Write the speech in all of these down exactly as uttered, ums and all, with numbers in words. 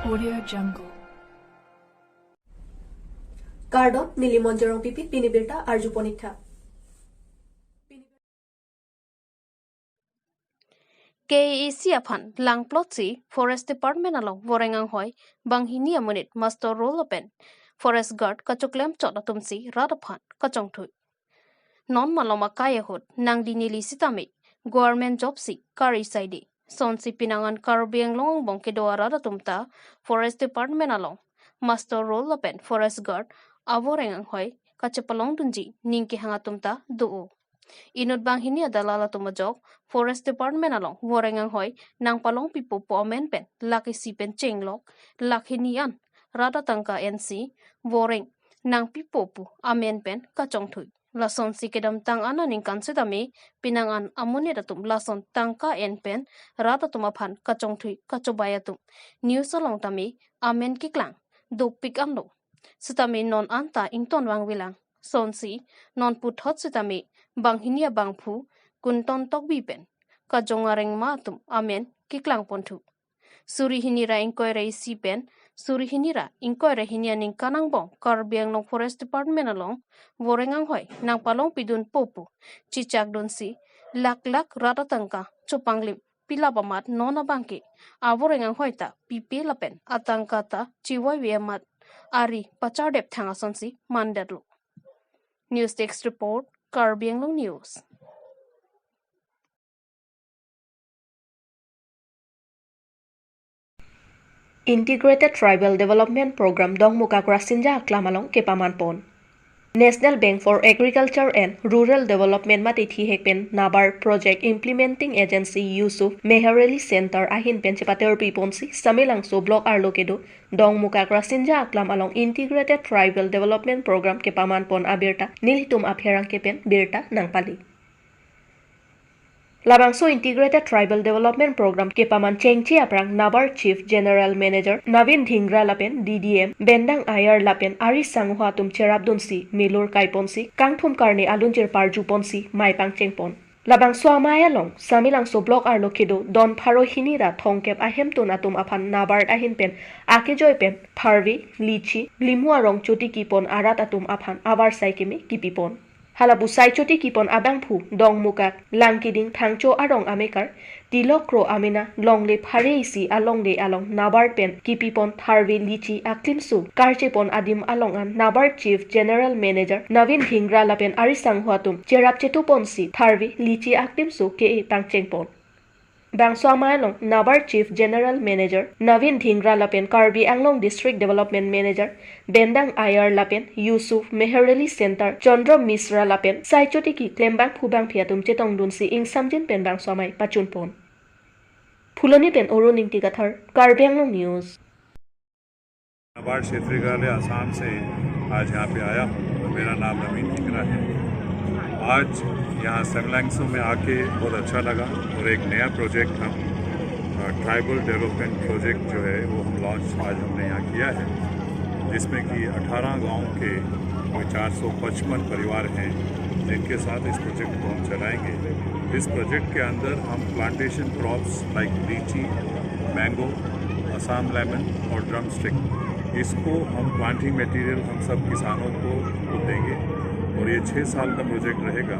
Audio Jungle. Kardom, neli Monjorong Pipi, pini birta arju ponik tha. K A A C aphan langplotsi Forest Department along Voreng anghoi banghini amonit muster roll lapen Forest Guard kachoklem chot atumsi rat aphan kachongthui. Non malom akai ahut nangdi neli sitame government job si kari saide. Sonsi pinangan Karbi Anglong angbong kedo arat atum ta Forest Department along muster roll lapen Forest Guard avoreng anghoi kachepalongdunji ning kehang atum ta do-o. Inut banghini adalal atum ajok Forest Department along Voreng anghoi nangpalongpipo pu amen pen lakh isi pen chenglok, lakh hini an rat atangka ensi Voreng nangpipo pu amen pen kachongthui. Lasonsi kedamtang an aningkan sitame pinangan amonit atum lason tangka en pen rat atum aphan kachongthui kachobai atum news along tame amen keklang dopik anlo. Sitame non anta ington vangvelang. Sonsi non puthot sitame banghini abangphu Kunton Tokbi pen kajong arengma atum amen keklangponthu. Suri hini ra ingkoi ra isi pen suri hini ra ingkoi ra hini aningkan angbong Karbi Anglong Forest Department along Voreng anghoi nangpalongpidunpo pu chechakdunsi lakh lakh rat atangka chopanglim pilap amat non abangke avoreng anghoi ta pipe lapen atangka ta chevoive amat ari pachardep thang asonsi mandetlo. News Desk Report, Karbi Anglong News. Integrated Tribal Development Program Dongmukak Rasinja Aklam along kepamanpon. National Bank for Agriculture and Rural Development mate thihek pen NABARD Project Implementing Agency Yusuf Meherali Center ahin pen chepaterpiponsi Samelangso Block arlo kedo Dongmukak Rasinja Aklam along Integrated Tribal Development Program kepamanpon abirta nelitum apherangke pen birta nangpali. Labangso Integrated Tribal Development Program kepaman chengche aphrang NABARD Chief General Manager Navin Dhingra lapen D D M Bendang Ayar lapen ari sangho atum cherapdunsi milur kaiponsi kangthum karne alunjir parjuponsi mei pangchengpon. Labangso amei along Samelangso Block arlo kedo don pharo hini ra thomkep ahemtun atum aphan NABARD ahin pen akejoi pen tharve, lichi, limu arong choti kepon arat atum aphan avarsai keme kepipon. Hala bu sai choti kepon abangphu Dongmukak, Langkiding, Thangcho arong amekar, Tilok Kro amena longle phare isi alongle along NABARD pen kepipon tharve, lichi aklimso karchepon adim along an NABARD Chief General Manager Navin Dhingra lapen ari sangho atum cherap chetuponsi tharve, lichi aklimso ke-e pangchengpon. Bangso amei along NABARD Chief General Manager Navin Dhingra lapen Karbi Anglong District Development Manager Bendang Ayar lapen Yusuf Meherali Center Chandra Misra lapen sai choti keklem bangphu bangphi atum chetongdunsi ingsamjin pen bangso amei pachunpon. Phuloni pen Arun Ingti Kathar, Karbi Anglong News. NABARD क्षेत्रीय कार्यालय आसाम से आज यहाँ पे आया हूँ। मेरा नाम नवीन ढींगरा है। आज यहाँ सेमलैंगसो में आके बहुत अच्छा लगा और एक नया प्रोजेक्ट हम, अ, ट्राइबल डेवलपमेंट प्रोजेक्ट जो है, वो हम लॉन्च आज हमने यहाँ किया है, जिसमें कि अठारह गांव के कोई चार सौ पचपन परिवार हैं, जिनके साथ इस प्रोजेक्ट को हम चलाएंगे। इस प्रोजेक्ट के अंदर हम प्लांटेशन क्रॉप्स लाइक लीची, मैंगो, असम लेमन और ड्रमस्टिक, इसको हम प्लांटिंग मटेरियल हम सब किसानों को, को देंगे और ये छः साल का प्रोजेक्ट रहेगा।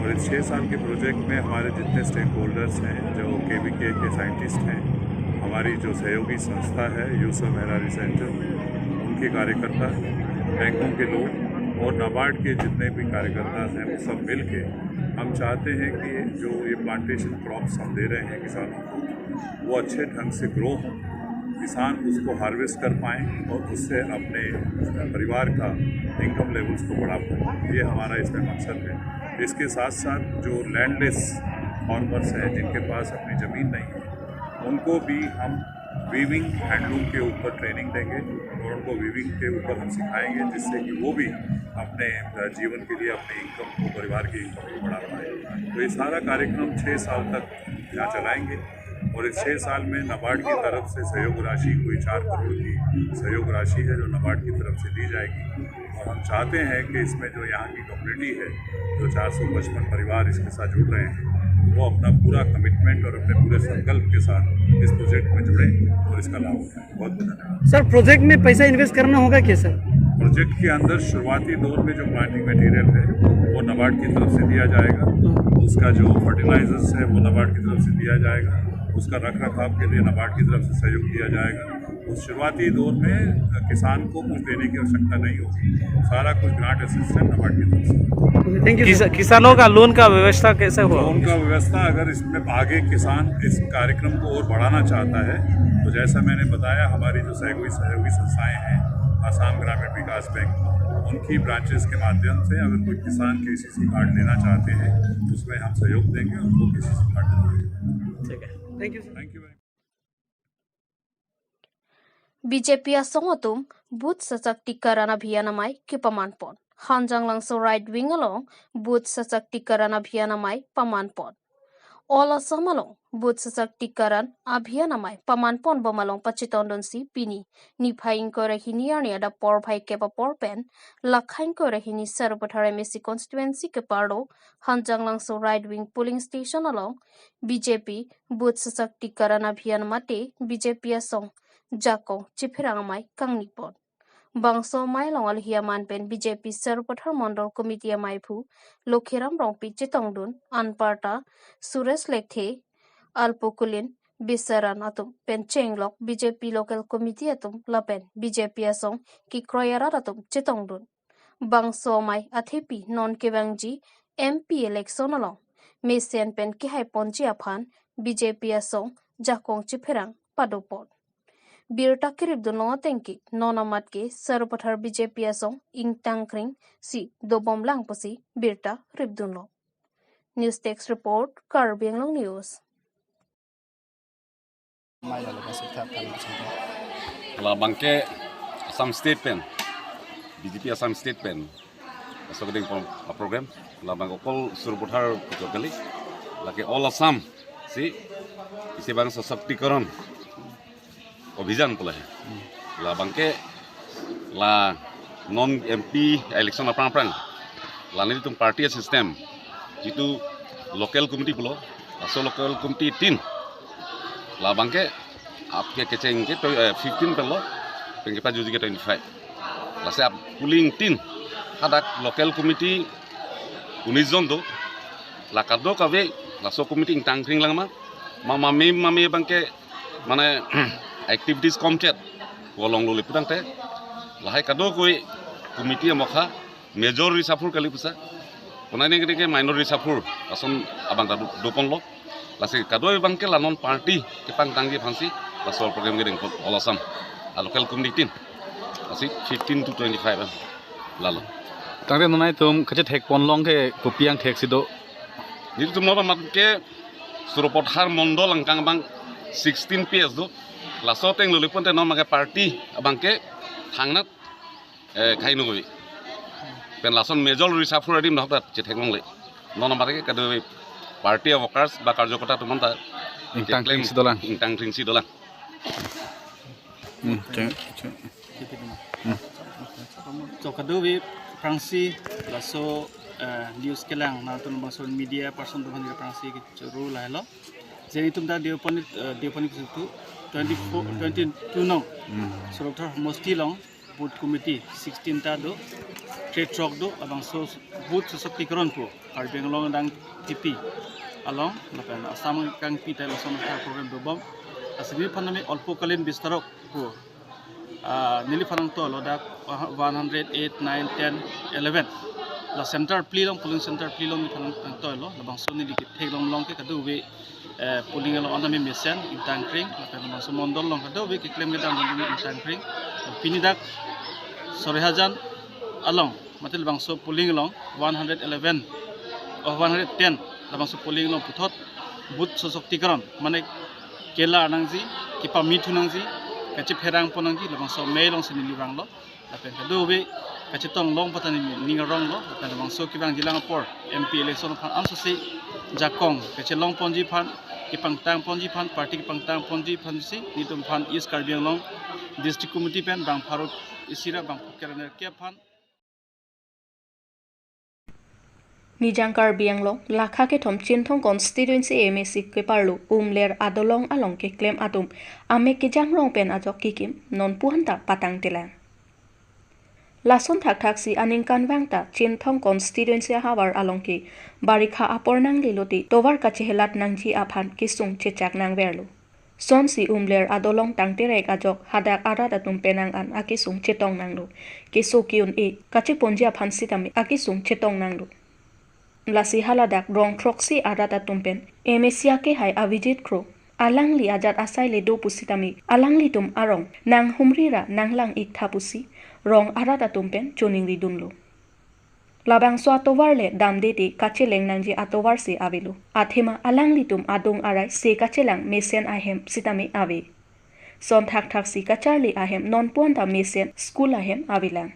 और इस छः साल के प्रोजेक्ट में हमारे जितने स्टेक होल्डर्स हैं, जो केवीके के साइंटिस्ट हैं, हमारी जो सहयोगी संस्था है यूसुफ मेहरारी सेंटर, उनके कार्यकर्ता, बैंकों के लोग और नाबार्ड के जितने भी कार्यकर्ता हैं, वो सब मिलके हम चाहते हैं कि जो ये प्लांटेशन क्रॉप्स हम दे रहे हैं किसानों को, वो अच्छे ढंग से ग्रो हों, किसान उसको हार्वेस्ट कर पाएँ और उससे अपने परिवार का इनकम लेवल्स को बढ़ा पाएँ। ये हमारा इसमें मकसद है। इसके साथ साथ जो लैंडलेस फार्मर्स हैं, जिनके पास अपनी ज़मीन नहीं है, उनको भी हम वीविंग हैंडलूम के ऊपर ट्रेनिंग देंगे और उनको वीविंग के ऊपर हम सिखाएंगे, जिससे कि वो भी अपने, अ, जीवन के लिए अपनी इनकम को, परिवार की इनकम को बढ़ा पाए। तो ये सारा कार्यक्रम छः साल तक यहाँ चलाएंगे और इस छः साल में नाबार्ड की तरफ से सहयोग राशि कोई चार करोड़ की सहयोग राशि है, जो नाबार्ड की तरफ से दी जाएगी। और हम चाहते हैं कि इसमें जो यहाँ की कम्युनिटी है, जो चार सौ पचपन परिवार इसके साथ जुड़ रहे हैं, वो अपना पूरा कमिटमेंट और अपने पूरे संकल्प के साथ इस प्रोजेक्ट में जुड़े और इसका लाभ उठाएं। बहुत बहुत धन्यवाद। सर, प्रोजेक्ट में पैसा इन्वेस्ट करना होगा क्या, सर? प्रोजेक्ट के अंदर शुरुआती दौर में जो प्लांटिंग मटेरियल है, वो नाबार्ड की तरफ से दिया जाएगा। उसका जो फर्टिलाइजर्स है, वो नाबार्ड की तरफ से दिया जाएगा। उसका रख रखाव के लिए नाबार्ड की तरफ से सहयोग दिया जाएगा। उस शुरुआती दौर में किसान को कुछ देने की आवश्यकता नहीं होगी, सारा कुछ ग्रांट असिस्टेंस नाबार्ड की तरफ से। थैंक यू, किसा-, सर। किसानों का लोन का व्यवस्था कैसे हुआ? लोन का व्यवस्था, अगर इसमें आगे किसान इस कार्यक्रम को और बढ़ाना चाहता है, तो जैसा मैंने बताया, हमारी जो सहयोगी, सहयोगी संस्थाएं हैं, आसाम ग्रामीण विकास बैंक, उनकी ब्रांचेस के माध्यम से अगर कोई किसान केसीसी कार्ड लेना चाहते हैं, तो उसमें हम सहयोग देंगे, उनको केसीसी कार्ड दिलाएंगे। ठीक है, thank you, sir. Thank you very much. B J P asong atum Booth Sashaktikarana Abhiyan amei kepaman pon. Hanjanglangso right wing along Booth Sashaktikarana Abhiyan amei paman pon. All Assam along Booth Sashaktikarana Abhiyan amei paman pon bom along pachetongdunsi pini niphai ingkoi ra hini arni adap porphai kep apor pen Lakha ingkoi ra hini Sarupathar M A C constituency keparlo Hanjanglangso right wing polling station along B J P Booth Sashaktikarana Abhiyan mate B J P asong jakong chepherang amei kangni pon. Bangso amei along alohi aman pen B J P Sarupathar Mondol Committee ameiphu Lokhiram Rongpi chetongdun, anparta Suresh Lekthe, Alpo Kulin, Bisaran atum pen chenglok B J P local committee atum lapen B J P asong kekroi arat atum chetongdun. Bangso amei athepi non kevangji M P election along mesen pen kehai ponji aphan B J P asong jakong chepherang padopon. Birta keripdunlong atengke non amat ke Sarupathar B J P asong ingtangkring si dobomlang pusi birta ripdunlong. News Desk Report, Karbi Anglong News. Labangke Assam State pen, B J P Assam State pen, asok ding pon a program, labang okol Sarupathar kali, lake all Assam si isi bang Sashaktikarana Abhiyan pula he. Labangke la non M P election aphrang aphrang la nelitum party system, jitu local committee pulo, laso local committee tin, labangke apke kecheng ke to, eh, fifteen pelo, pen kepajuji ke twenty-five. Lasi ap polling tin, hadak local committee unis jon do, la kadokave laso committee ingtangkring lang ma, ma mame mame abangke mane activities komchet, kolong loli putangte, lahai kadokave committee amokha major reshuffle kali pusa, konai neke neke minor reshuffle ason abang ta do, doponlo. Lasi kadokave abangke la non party kepangtangji aphansi laso program kedeng pon all Assam a local committee tin. Lasi fifteen to twenty-five, eh, lalo. Tangte non nelitum kachethek ponlong ke kopi angthek si do? Nelitum non amat ke Sarupathar Mondol angkang abang sixteen P S do. Laso ateng loli ponte non amat ke party abangke thangnat, eh, khai nukoi. Pen lason major reshuffle adim nahok ta chetheklongle. Non amat ke kadokave party workers ba karjokarta atum anta ingtangkring keklem si dolang. Ingtangkring si dolang. Hmm, cheng, cheng. Hmm. So kadokave aphrangsi laso, eh, news kelang nangtum bangso media person atum aphan aphrangsi kechoro lahelo. Je itum ta Deopani, eh, Deopani kusutu twenty-four, twenty-two nong. Hmm. Sarupathar homosti along booth committee sixteen ta do, three throk do, labangso Booth Sashaktikarana pu Karbi Anglong adang T P along, lapen Assam kangpi ta lason ta program dobom. Lasi neliphan name Alpokalin Bistarok pu, ah, neliphan nangtolo dak one hundred eight, nine, ten, eleven. La center phli along, polling center phli along neliphan nangtolo, labangso neli ketheklonglong ke kadokave, eh, polling along aname mesen, ingtangkring, lapen labangso mondol along kadokave keklem kedam dun ingtangkring. Pini dak Sorihajan along, mate labangso polling along one hundred eleven, oh, one hundred ten, labangso polling along puthot Booth Sashaktikarana, mane kelar nangji, kepamithu nangji, kachepherang pon nangji, labangso amei alongsi neli vanglo. Lapen kadokave kachetong long patan ning aronglo, lapen labangso kevangjilang apor M P election aphan ansose jakong kachelong ponji aphan, kepangtang ponji aphan, party kepangtang ponji aphansi nelitum aphan East Karbi Anglong District Committee pen bang pharo isi ra bang phokep ra nerkep aphan Nijang Karbi Anglong lakha kethom Chinthong constituency M A C keparlo Umler adolong along keklem atum amek kejang rong pen ajok kekim nonpu anta patangtelang. Lason thakthaksi aningkanvang ta Chinthong constituency ahavar along ke barikha apor nanglelote tovar kachehelat nangji aphan kesung chechak nangverlo. Sonsi Umler adolong tangterek ajok hadak arat atum penang an akesung chetong nanglo. Keso ke-un-e kacheponji aphan sitame akesung chetong nanglo. Lasi haladak rong throksi arat atum pen M A C akehai Avijit Kro alangli ajat asai le do pusitame alanglitum arong nanghumri ra nanglang iktha pusi rong arat atum pen choningri dunlo. Labangso atovar le damdede kacheleng nangji atovar si avelo. Athema alanglitum adung arai se kachelang mesen ahem sitame ave. Son thakthaksi kacharli ahem nonpu anta mesen school ahem avelang.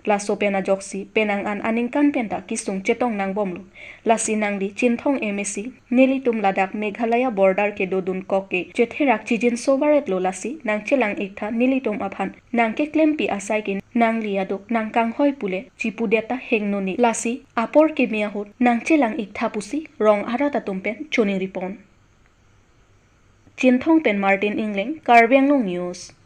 Laso pen ajoksi penang an aningkan penta kesung chetong nangbomlo. Lasi nangli Chinthong M A C, nelitum ladak Meghalaya border kedodunkok ke chetherak chijinso varetlo, lasi nangchelang iktha nelitum aphan nangkeklempi asai ke nangli aduk nangkanghoi pule chipudeta hengno ne, lasi apor keme ahut nangchelang iktha pusi rong arat atum pen choningripon. Chinthong pen Martin Ingleng, Karbi Anglong News.